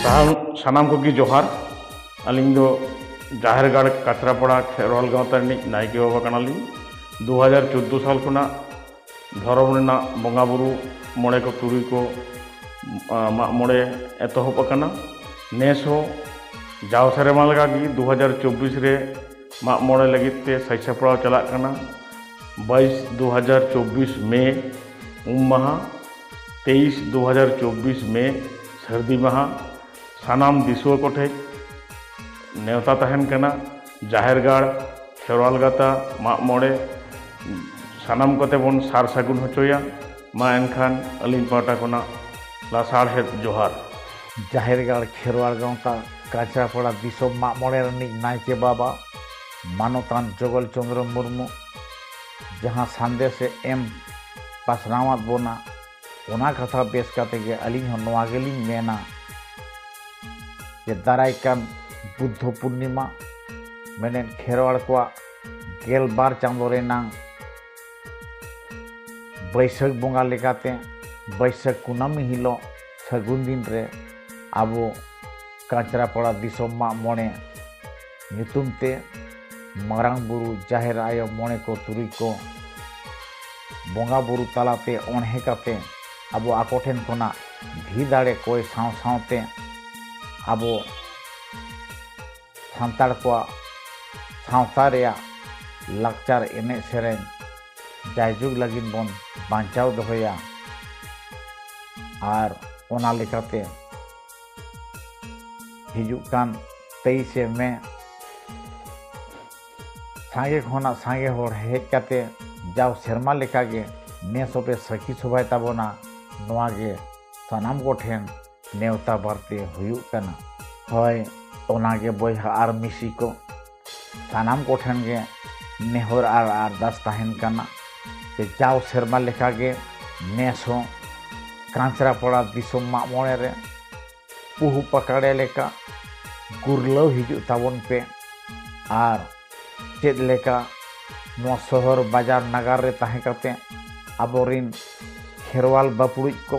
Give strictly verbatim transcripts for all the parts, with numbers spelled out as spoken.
ᱥᱟᱱᱟᱢ, ᱥᱟᱱᱟᱢ ᱠᱚᱜᱮ ᱡᱚᱦᱟᱨ᱾ ᱟᱹᱞᱤᱧ ᱫᱚ ᱡᱟᱦᱮᱨ ᱜᱟᱲ ᱠᱟᱪᱨᱟᱯᱟᱲᱟ ᱠᱷᱮᱨᱣᱟᱞ ᱜᱟᱶᱛᱟ ᱨᱤᱱᱤᱡ ᱱᱟᱭᱠᱮ ᱵᱟᱵᱟ ᱠᱟᱱᱟᱞᱤᱧ᱾ ᱫᱩ ᱦᱟᱡᱟᱨ ᱪᱳᱫᱽᱫᱳ ᱥᱟᱞ ᱠᱷᱚᱱᱟᱜ ᱫᱷᱚᱨᱚᱢ ᱨᱮᱱᱟᱜ ᱵᱚᱸᱜᱟ ᱵᱩᱨᱩ ᱢᱚᱬᱮ ᱠᱚ ᱛᱩᱨᱩᱭ ᱠᱚ, ᱟ, ᱢᱟᱜ ᱢᱚᱬᱮ ᱮᱛᱚᱦᱚᱵ ᱟᱠᱟᱱᱟ᱾ ᱱᱮᱥ ᱦᱚᱸ ᱡᱟᱣ ᱥᱮᱨᱢᱟ ᱞᱮᱠᱟᱜᱮ ᱫᱩ ᱦᱟᱡᱟᱨ ᱪᱚᱵᱽᱵᱤᱥ ᱨᱮ ᱢᱟᱜ ᱢᱚᱬᱮ ᱞᱟᱹᱜᱤᱫ ᱛᱮ ᱥᱟᱡᱽ ᱥᱟᱯᱲᱟᱣ ᱪᱟᱞᱟᱜ ᱠᱟᱱᱟ᱾ ᱵᱟᱭᱤᱥ ᱫᱩ ᱦᱟᱡᱟᱨ ᱪᱚᱵᱽᱵᱤᱥ ᱢᱮ ᱩᱢ ᱢᱟᱦᱟ, ᱛᱮᱭᱤᱥ ᱫᱩ ᱦᱟᱡᱟᱨ ᱪᱚᱵᱽᱵᱤᱥ ᱢᱮ ᱥᱟᱹᱨᱫᱤ ᱢᱟᱦᱟ᱾ ᱥᱟᱱᱟᱢ ᱫᱤᱥᱩᱣᱟᱹ ᱠᱚᱴᱷᱮᱱ ᱱᱮᱣᱛᱟ ᱛᱟᱦᱮᱱ ᱠᱟᱱᱟ, ᱡᱟᱦᱮᱨ ᱜᱟᱲ, ᱠᱷᱮᱨᱣᱟᱞ ᱜᱟᱶᱛᱟ, ᱢᱟᱜ ᱢᱚᱬᱮ, ᱥᱟᱱᱟᱢ ᱠᱚᱛᱮ ᱵᱚᱱ ᱥᱟᱨ ᱥᱟᱹᱜᱩᱱ ᱦᱚᱪᱚᱭᱟ᱾ ᱢᱟ ᱮᱱᱠᱷᱟᱱ ᱟᱹᱞᱤᱧ ᱯᱟᱦᱴᱟ ᱠᱷᱚᱱᱟᱜ ᱞᱟᱥᱟᱲᱦᱮᱫ ᱡᱚᱦᱟᱨ᱾ ᱡᱟᱦᱮᱨ ᱜᱟᱲ ᱠᱷᱮᱨᱣᱟᱞ ᱜᱟᱶᱛᱟ ᱠᱟᱪᱨᱟᱯᱟᱲᱟ ᱫᱤᱥᱚᱢ ᱢᱟᱜ ᱢᱚᱬᱮ ᱨᱤᱱᱤᱡ ᱱᱟᱭᱠᱮ ᱵᱟᱵᱟ ᱢᱟᱱᱚᱛᱟᱱ ᱡᱚᱜᱚᱞ ᱪᱚᱸᱫᱽᱨᱚ ᱢᱩᱨᱢᱩ ᱡᱟᱦᱟᱸ ᱥᱟᱸᱫᱮᱥᱮ ᱮᱢ ᱯᱟᱥᱱᱟᱣᱟᱫ ᱵᱚᱱᱟ, ᱚᱱᱟ ᱠᱟᱛᱷᱟ ᱵᱮᱥ ᱠᱟᱛᱮ ᱜᱮ ᱟᱹᱞᱤᱧ ᱦᱚᱸ ᱱᱚᱣᱟ ᱜᱮᱞᱤᱧ ᱢᱮᱱᱟ ᱡᱮ ᱫᱟᱨᱟᱭ ᱠᱟᱱ ᱵᱩᱫᱽᱫᱷᱚ ᱯᱩᱨᱱᱤᱢᱟ, ᱢᱮᱱᱮᱫ ᱠᱷᱮᱨᱣᱟᱲ ᱠᱚᱣᱟᱜ ᱜᱮᱞ ᱵᱟᱨ ᱪᱟᱸᱫᱳ ᱨᱮᱱᱟᱝ ᱵᱟᱹᱭᱥᱟᱹᱠᱷ ᱵᱚᱸᱜᱟ ᱞᱮᱠᱟᱛᱮ ᱵᱟᱹᱭᱥᱟᱹᱠᱷ ᱠᱩᱱᱟᱹᱢᱤ ᱦᱤᱞᱳᱜ ᱥᱟᱹᱜᱩᱱ ᱫᱤᱱ ᱨᱮ ᱟᱵᱚ ᱠᱟᱸᱪᱨᱟᱯᱟᱲᱟ ᱫᱤᱥᱚᱢ ᱢᱟᱜ ᱢᱚᱬᱮ ᱧᱩᱛᱩᱢ ᱛᱮ ᱢᱟᱨᱟᱝ ᱵᱩᱨᱩ, ᱡᱟᱦᱮᱨ ᱟᱭᱳ, ᱢᱚᱬᱮ ᱠᱚ ᱛᱩᱨᱩᱭ ᱠᱚ ᱵᱚᱸᱜᱟ ᱵᱩᱨᱩ ᱛᱟᱞᱟᱛᱮ ᱚᱬᱦᱮ ᱠᱟᱛᱮ ᱟᱵᱚ ᱟᱠᱚ ᱴᱷᱮᱱ ᱠᱷᱚᱱᱟᱜ ᱫᱷᱤ ᱫᱟᱲᱮ ᱠᱚᱭ ᱥᱟᱶ ᱥᱟᱶᱛᱮ ᱟᱵᱚ ᱥᱟᱱᱛᱟᱲ ᱠᱚᱣᱟᱜ ᱥᱟᱶᱛᱟ ᱨᱮᱭᱟᱜ ᱞᱟᱠᱪᱟᱨ ᱮᱱᱮᱡ ᱥᱮᱨᱮᱧ ᱡᱟᱭᱡᱩᱜᱽ ᱞᱟᱹᱜᱤᱫ ᱵᱚᱱ ᱵᱟᱧᱪᱟᱣ ᱫᱚᱦᱚᱭᱟ᱾ ᱟᱨ ᱚᱱᱟ ᱞᱮᱠᱟᱛᱮ ᱦᱤᱡᱩᱜ ᱠᱟᱱ ᱛᱮᱭᱤᱥᱮ ᱢᱮ ᱥᱟᱸᱜᱮ ᱠᱷᱚᱱᱟᱜ ᱥᱟᱸᱜᱮ ᱦᱚᱲ ᱦᱮᱡ ᱠᱟᱛᱮ ᱡᱟᱣ ᱥᱮᱨᱢᱟ ᱞᱮᱠᱟᱜᱮ ᱱᱮᱥ ᱦᱚᱸᱯᱮ ᱥᱟᱹᱠᱷᱤ ᱥᱚᱵᱷᱟᱭ ᱛᱟᱵᱚᱱᱟ, ᱱᱚᱣᱟ ᱜᱮ ᱥᱟᱱᱟᱢ ᱠᱚᱴᱷᱮᱱ ᱱᱮᱣᱛᱟ ᱵᱟᱨᱛᱮ ᱦᱩᱭᱩᱜ ᱠᱟᱱᱟ᱾ ᱦᱳᱭ, ᱚᱱᱟᱜᱮ ᱵᱚᱭᱦᱟ ᱟᱨ ᱢᱤᱥᱤ ᱠᱚ, ᱥᱟᱱᱟᱢ ᱠᱚᱴᱷᱮᱱ ᱜᱮ ᱱᱮᱦᱚᱨ ᱟᱨ ᱟᱨᱫᱟᱥ ᱛᱟᱦᱮᱱ ᱠᱟᱱᱟ ᱡᱮ ᱡᱟᱣ ᱥᱮᱨᱢᱟ ᱞᱮᱠᱟᱜᱮ ᱱᱮᱥ ᱦᱚᱸ ᱠᱟᱸᱪᱨᱟᱯᱟᱲᱟ ᱫᱤᱥᱚᱢ ᱢᱟᱜ ᱢᱚᱬᱮ ᱨᱮ ᱯᱩᱦᱩ ᱯᱟᱠᱟᱲᱮ ᱞᱮᱠᱟ ᱜᱩᱨᱞᱟᱹᱣ ᱦᱤᱡᱩᱜ ᱛᱟᱵᱚᱱ ᱯᱮ᱾ ᱟᱨ ᱪᱮᱫ ᱞᱮᱠᱟ ᱱᱚᱣᱟ ᱥᱚᱦᱚᱨ ᱵᱟᱡᱟᱨ ᱱᱟᱜᱟᱨ ᱨᱮ ᱛᱟᱦᱮᱸ ᱠᱟᱛᱮ ᱟᱵᱚᱨᱤᱱ ᱠᱷᱮᱨᱣᱟᱞ ᱵᱟᱯᱲᱩᱡ ᱠᱚ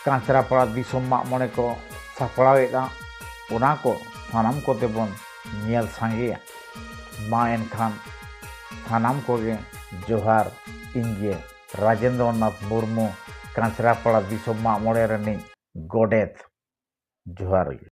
ᱠᱟᱸᱪᱨᱟᱯᱟᱲᱟ ᱫᱤᱥᱚᱢ ᱢᱟᱜ ᱢᱚᱬᱮ ᱠᱚ ᱥᱟᱯᱲᱟᱣᱮᱫᱼᱟ, ᱚᱱᱟ ᱠᱚ ᱥᱟᱱᱟᱢ ᱠᱚᱛᱮ ᱵᱚᱱ ᱧᱮᱞ ᱥᱟᱸᱜᱮᱭᱟ᱾ ᱢᱟ ᱮᱱᱠᱷᱟᱱ ᱥᱟᱱᱟᱢ ᱠᱚᱜᱮ ᱡᱚᱦᱟᱨ᱾ ᱤᱧ ᱜᱮ ᱨᱟᱡᱮᱱᱫᱨᱚ ᱱᱟᱛᱷ ᱢᱩᱨᱢᱩ, ᱠᱟᱸᱪᱨᱟᱯᱟᱲᱟ ᱫᱤᱥᱚᱢ ᱢᱟᱜ ᱢᱚᱬᱮ ᱨᱤᱱᱤᱡ ᱜᱚᱰᱮᱛ᱾ ᱡᱚᱦᱟᱨ ᱜᱮ᱾